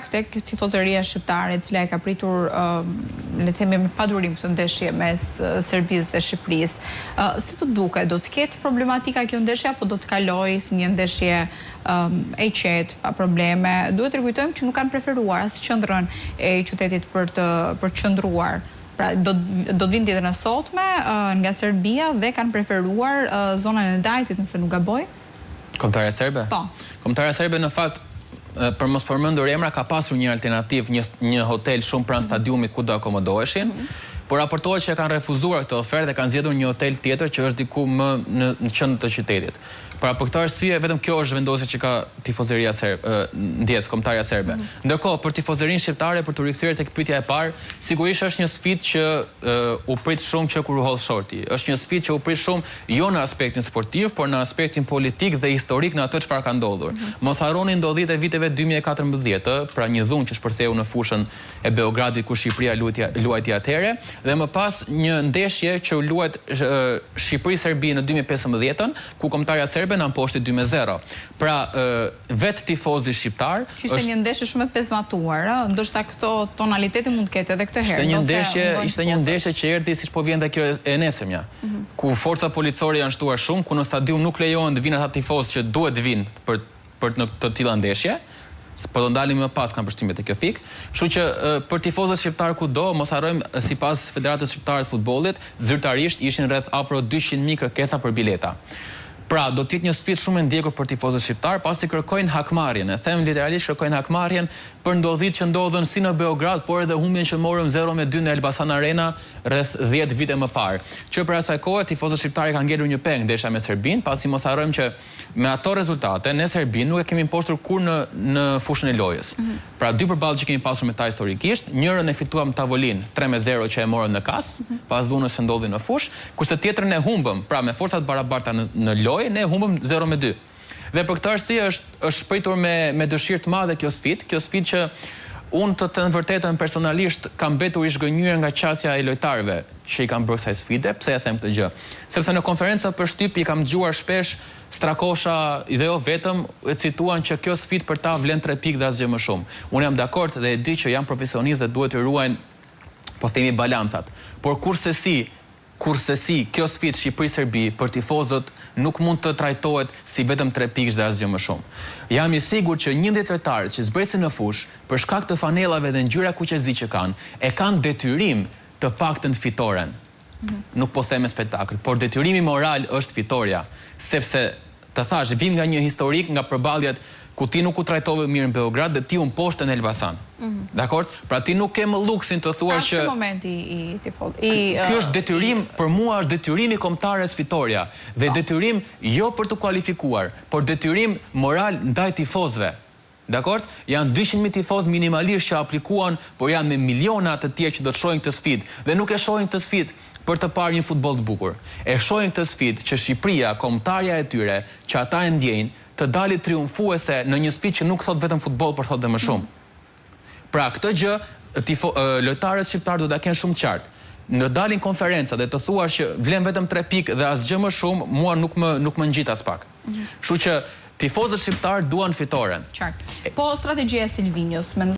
pak tek tifozeria shqiptare, e cila e ka pritur, le të themi me padurim këtë ndeshje mes Serbisë dhe Shqipërisë. Si të duket, do të ketë problematika kjo ndeshje apo do të kalojë si një ndeshje e qetë, pa probleme? Duhet të rikujtojmë që nuk kanë preferuar as qendrën e qytetit për të për të qëndruar. Pra, do do të vinë ditën e sotme nga Serbia dhe kanë preferuar zonën e Dajtit, nëse nuk gaboj. Kombëtarja serbe? Po. Kombëtarja serbe në fakt për mos përmendur emra ka pasur një alternativë, një një hotel shumë pranë stadiumit ku do akomodoheshin. Mm -hmm. Por raportohet që e kanë refuzuar këtë ofertë dhe kanë zgjedhur një hotel tjetër që është diku më në në qendër të qytetit. Pra për këtë arsye vetëm kjo është zhvendosja që ka tifozeria serbe, ndjesë, kombëtarja serbe. Mm -hmm. Ndërkohë për tifozerinë shqiptare për t'u rikthyer tek pyetja e parë, sigurisht është një sfidë që u prit shumë që kur u hodh shorti. Është një sfidë që u prit shumë jo në aspektin sportiv, por në aspektin politik dhe historik në atë çfarë ka ndodhur. Mm -hmm. Mos harroni ndodhitë e viteve 2014, ë, pra një dhunë që shpërtheu në fushën e Beogradit ku Shqipëria luajti luajti atëherë dhe më pas një ndeshje që u luajt Shqipëri-Serbi në 2015-ën, ku kombëtarja serbe na mposhti 2-0. Pra, vetë tifozi shqiptar Që ishte një ndeshje shumë e pezmatuar, ë, ndoshta këto tonalitete mund të ketë edhe këtë herë, Ishte një ndeshje, ishte një ndeshje që erdhi siç po vjen dhe kjo e nesërmja, mm -hmm. ku forcat policore janë shtuar shumë, ku në stadium nuk lejohen të vinë ata tifozë që duhet të vinë për për në të tilla ndeshje. Po do ndalemi më pas kam përshtypjen te kjo pikë. Kështu që për tifozët shqiptarë kudo, mos harrojmë sipas Federatës Shqiptare të Futbollit, zyrtarisht ishin rreth afro 200.000 kërkesa për bileta. Pra, do të jetë një sfidë shumë e ndjekur për tifozët shqiptarë, pasi kërkojnë hakmarrjen, e them literalisht kërkojnë hakmarrjen për ndodhitë që ndodhën si në Beograd, por edhe humbjen që morëm 0-2 në Elbasan Arena rreth 10 vite më parë. Që prej asaj kohe tifozët shqiptarë kanë ngelur një peng ndeshja me Serbinë, pasi mos harrojmë që me ato rezultate ne Serbinë nuk e kemi mposhtur kurrë në në fushën e lojës. Mm -hmm. Pra dy përballje që kemi pasur me ta historikisht, njërën e fituam në tavolinë 3-0 që e morëm në kas, mm -hmm. pas dhunës që ndodhi në fushë, kurse tjetrën e humbëm, pra me forca të barabarta në në lojë, ne e humbëm 0-2. Dhe për këtë arsye është është pritur me me dëshirë të madhe kjo sfidë, kjo sfidë që unë të them të vërtetën personalisht kam mbetur i zhgënjyer nga qasja e lojtarëve që i kanë bërë kësaj sfide, pse e them këtë gjë? Sepse në konferenca për shtyp i kam dëgjuar shpesh Strakosha dhe jo vetëm e cituan që kjo sfidë për ta vlen tre pikë dhe asgjë më shumë. Unë jam dakord dhe e di që janë profesionistë dhe duhet të ruajnë po themi balancat. Por kurrsesi Kurrsesi, kjo sfidë Shqipëri-Serbi për tifozët nuk mund të trajtohet si vetëm trepikësh dhe asgjë më shumë. Jam i sigurt që 11 lojtarët që zbresin në fushë, për shkak të fanellave dhe ngjyra kuqezi që kanë, e kanë detyrim të paktën fitoren. Nuk po them me spektakël, por detyrimi moral është fitorja, sepse Të thashë, vijmë nga një historik, nga përballjet ku ti nuk u trajtove mirë në Beograd dhe ti u mposhte në Elbasan. Dakord? Pra ti nuk ke më luksin të thuash që Pra është momenti i tifozëve, i Ky është detyrim, për mua është detyrim i kombëtares fitorja dhe detyrim jo për t'u kualifikuar, por detyrim moral ndaj tifozëve. Dakord? Janë 200.000 tifozë minimalisht që aplikuan, por janë me miliona të tjerë që do të shohin këtë sfidë dhe nuk e shohin këtë sfidë për të parë një futboll të bukur. E shohin këtë sfidë që Shqipëria, kombëtarja e tyre, që ata e ndjejnë, të dali triumfuese në një sfidë që nuk thotë vetëm futboll, por thotë dhe më shumë. Pra, këtë gjë tifo, lojtarët shqiptarë do ta kenë shumë të qartë. Në dalin konferenca dhe të thuash që vlen vetëm 3 pikë dhe asgjë më shumë, mua nuk më nuk më ngjit aspak. Kështu që tifozët shqiptarë duan fitoren. Qartë. Po strategjia e Silvinjos, mendon.